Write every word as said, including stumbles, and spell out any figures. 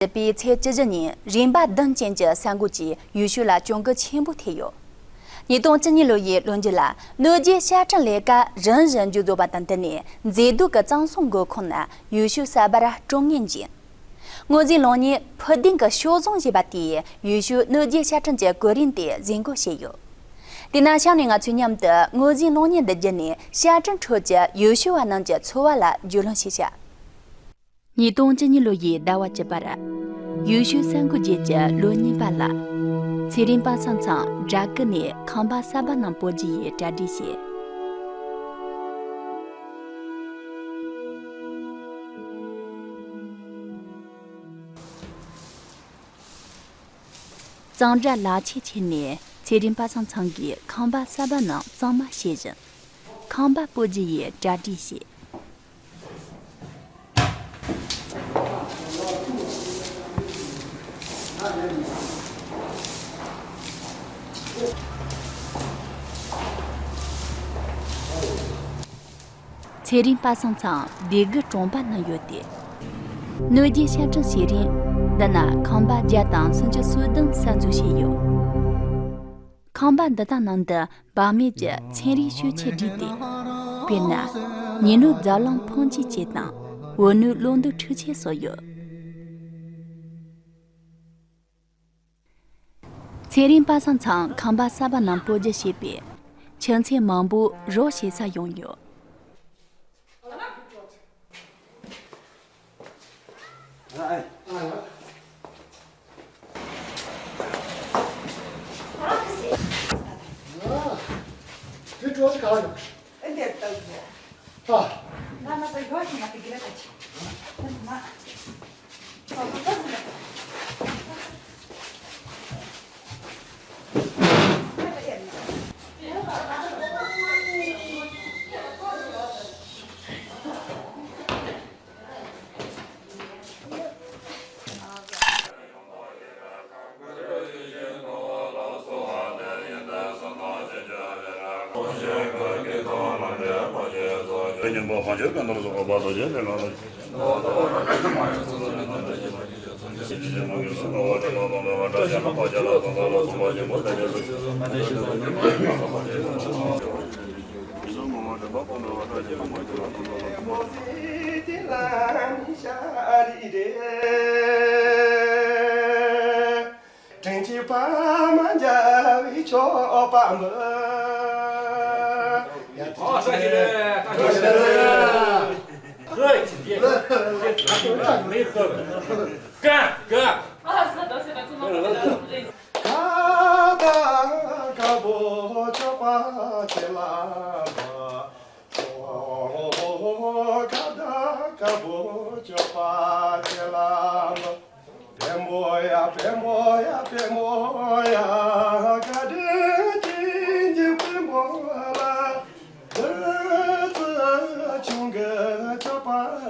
བཞི་པའི་ཚེས་བཅུ་བཞི་ཉིན་རིམ་པ་བདུན་ཅན་གྱི་གསར་འགོད་ཀྱིས་ཡུལ་ཤུལ་ལ་གྱོང་གུན་ཆེན་པོ་ཐེབས་ཡོད། ཉིས་སྟོང་བཅུ་གཉིས་ལོ་ཡི་ལོ་མཇུག་ལ་གནོད་སྦྱིན་ཞབས་ཁྲིམས་ལས་ཀ་རིམ་བཞིན་མཇུག་རྫོགས་པ་དང་བསྟུན་ནས། མཛེས་སྡུག་གི་གཙང་གསུམ་མགོ་ཁུངས་ནས་ཡུལ་ཤུལ་གསར་པར་ཀྲོང་ངེར་འབྱིན། དངོས་འཛིན་གློག་བརྙན་ཕུ་ལྡིང་གི་ཤོག་བཟང་ཞེས་པ་དེས་ཡུལ་ཤུལ་གནོད་སྦྱིན་ཞབས་ཁྲིམས་ཀྱི་གོ་རིམ་དེ་གཟིགས་འགོད་བྱས་ཡོད། དེས་ན་གཤམ་ནས་ང་ཚོས་མཉམ་དུ་དངོས་འཛིན་གློག་བརྙན་འདི་བརྒྱུད་ནས་ཞབས་ཁྲིམས་ཁྲོད་ཀྱི་ཡུལ་ཤུལ་བ་རྣམས་ཀྱི་འཚོ་བ་ལ་རྒྱུས་ལོན་ཞིག་བྱ། ཉིས་སྟོང་བཅུ་གཉིས་ལོ་ཡི་ཟླ་བ་བཅུ་པར། ཡུལ་ཤུལ་གསར་འགོད་བརྒྱུད་ཀྱི་ལོ་གཉིས་པ་ལ། ཚེ་རིང་པ་སངས་ཚང་སྦྲ་གུར་ནས་ཁང་པ་གསར་པ་རྣམས་སྤོ་རྒྱུ་ཡི་གྲ་སྒྲིག་བྱས། གཙང་སྦྲ་ལག་ཁྱེར་ཁྱེར་ནས་ཚེ་རིང་པ་སངས་ཚང་གིས་ཁང་པ་གསར་པ་རྣམས་གཙང་མ་བྱེད་བཞིན། ཁང་པ་སྤོ་རྒྱུ་ཡི་གྲ་སྒྲིག་བྱས། ཚེ་རིང་པ་སངས་ཚང་སྡེ་དགུ་གྲོང་པ་ན་ཡོད་དེ། གནོད་སྦྱིན་ཞབས་ཁྲིམས་བྱེད་རིང་འདི་ན་ཁང་པ་བརྒྱ་དང་སུམ་ཅུ་སོ་བདུན་གསར་འཛུགས་བྱས་ཡོད། ཁང་པ་འདི་དག་ནང་དུ་བག་མེད་ཀྱི་ཚན་རིག་ཤུལ་ཆས་བསྒྲིགས་ཏེ། དཔེར་ན། ཉིན་ནོར་རྫ་གླང་འཕོངས་བྱེད་ཅེས་དང་བུ་སྣོད་གློག་རྡུལ་འཕྲུལ་ཆས་སོགས་ཡོད། ཚེ་རིང་པ་སངས་ཚང་ཁང་པ་གསར་པ་རྣམས་སྤོ་སྒྱུར་བྱས་པས། ཁྱིམ་མཚེས་མང་པོ་རོགས་བྱེད་ས་ཡོང་ཡོད། དྲིན་ཅན་ཕ་མ་མཇལ་བའི་མཆོད་པ་འབུལ། ཨ་ས་ཞིག་རེད། ཨ་ས་ཞིག་རེད། ཧོ་ཅི་རེད། ཧོ་ཅི་རེད། ཧོ་ཅི་རེད། ཀ་ཀ་ཨ་ས་ད་ས་ད་ཚོ་མ་ད་རེད། ཁ་བརྡ་དཀར་པོ་མཆོད་པ་བྱེད་ལ་འབུལ། ཁ་བརྡ་དཀར་པོ་མཆོད་པ་བྱེད་ལ་འབུལ། པད་མོ་ཡ་པད་མོ་ཡ་པད་མོ་ཡ། བཀའ་དྲིན་ཅན་གྱི་པད་མོ་ལ། བདུད་རྩི་ཆུང་གི་མཆོད་པ་